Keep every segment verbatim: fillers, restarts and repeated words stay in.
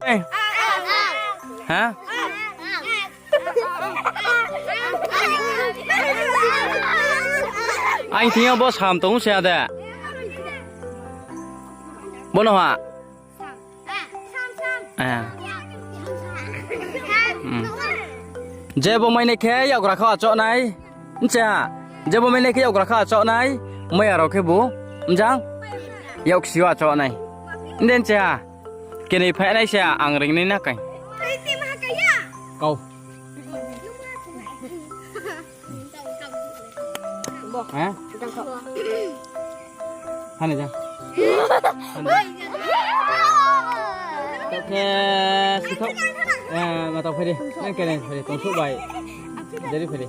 Ha? Aini thing yo bo sam tong se ya de. Bono ha? Eh. Hmm. Je bo mainai khe yakgra kha achouh nai. Nche ha? Je bo mainai khe yakgra kha achouh nai. Maya rao khe bo. Mjang? Yaksi yo achouh nai. Nde nche ha? Kenoi phai nai se ang ring nai na kai. Kau. Ha? Hani jang. Hani. Tao khe sithok. Eh, ma tao phai di. Nang kene phai di. Tongsuh bai. Jari phai di.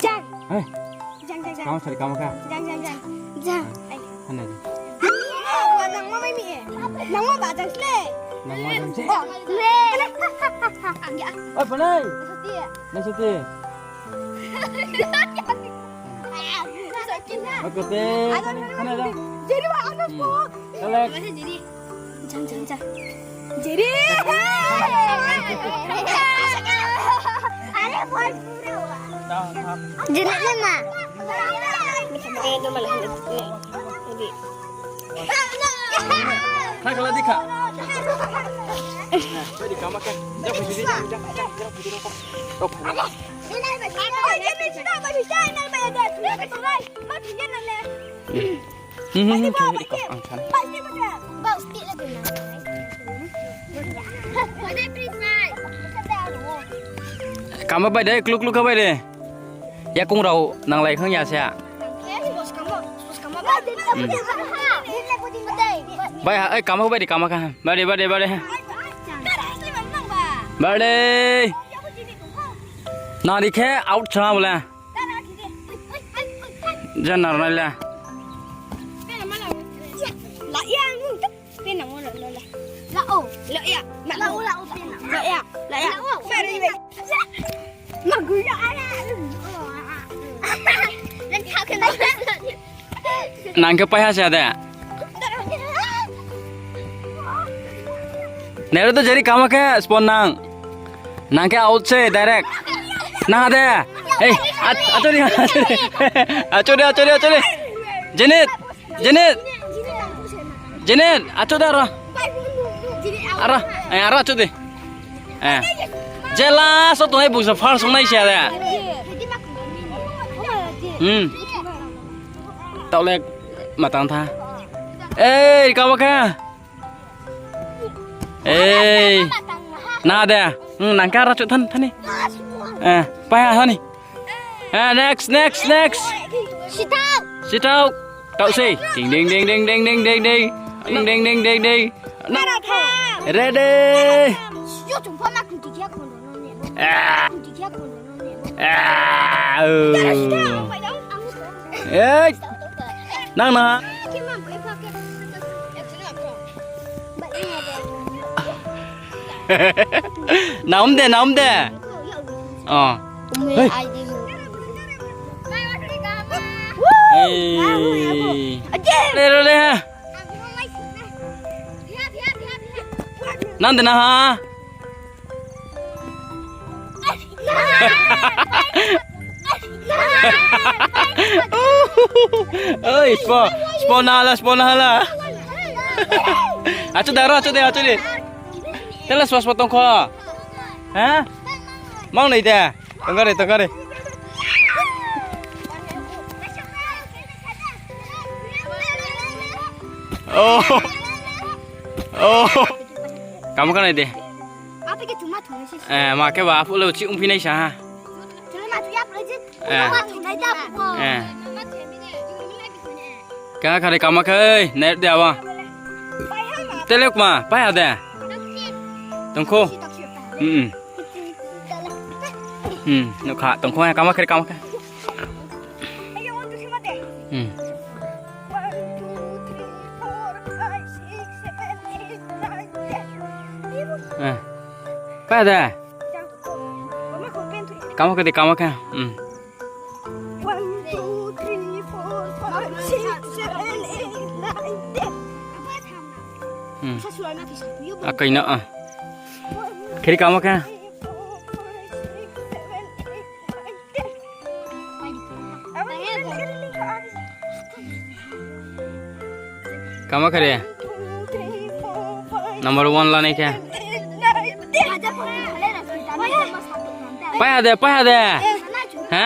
Jang. Hei. Jang, jang, jang. Kamo sari kamo kha. Jang, jang, jang. Jang. Hana jang. Nangma mai mi e. Nangma ba jang sle. Nangma jang sle. Oh, le. Oi, panai. Nai sati. Oi, kote. Hana jang. Jeri ba, ano po. Alex. Jang, jang, jang. Jeri. Jeri le ma. Khai kala di kha. Bai di kama kha. Jang, jang, jang, jang. Hmm, hmm, hmm, khe iko ang san. Kama bai de, kluk kluk kha bai de. Yakung rao nanglai khang ya se. Hmm. Bai ha, eh, kama bai de, kama kha. Bai de, bai de, bai de. Bai de. Nari khe out sa bole. Jana rnai le. Nang khe paiha se de. Nero to jeri kama khe spon nang. Nang khe out se direct. Nang de. Ei, achori, achori. Achori, achori, achori. Janet, Janet. Janet, acho de aro. Aro, eh, aro acho de. Eh. Je last o tongnai bung se first ong nai se de. Hmm. Taoh le matang tha. Ei, kabo kha. Ei. Na de. Hmm, nang khe aro chouh than, thani. Eh, paiha thani. Eh, next, next, next. Sitao. Sitao. Taoh sei. Ding, ding, ding. Ding, ding, ding, ding, ding. Ready. Ah. Ah, oh. Ei. Nang na. Naom de, naom de. Oh. Hei. Hei. Le, le, le. Nang de na ha. Oi, spo, spo na hala, spo na hala. Achu de, aro achu de, achu de. Tela spo spo tongkho. Ha? Mang nai de. Tongkha de, tongkha de. Oh. Oh. Kamo kha nai de. Apa ke cuma thong sih. Eh, ma khe ba aphuh le uchih ongphi nai sa ha. Chule ma chuya phle ji. Eh. Ma thong nai da aphuh. Eh. Kha kha de kama khe, net de aba. Telek ma, pai ha de. Tongkho. Hmm. Hmm, nukha, tongkho ha, kama khe, kama khe. Hmm. Eh. Pai ha de. Kama khe de, kama khe. Hmm. One, two, three, four, five, six, seven, eight, nine, ten. Hmm. Akai no. Kheri kamo khe. Kamo khe re. Number one lanai khe. Paiha de, paiha de. Ha?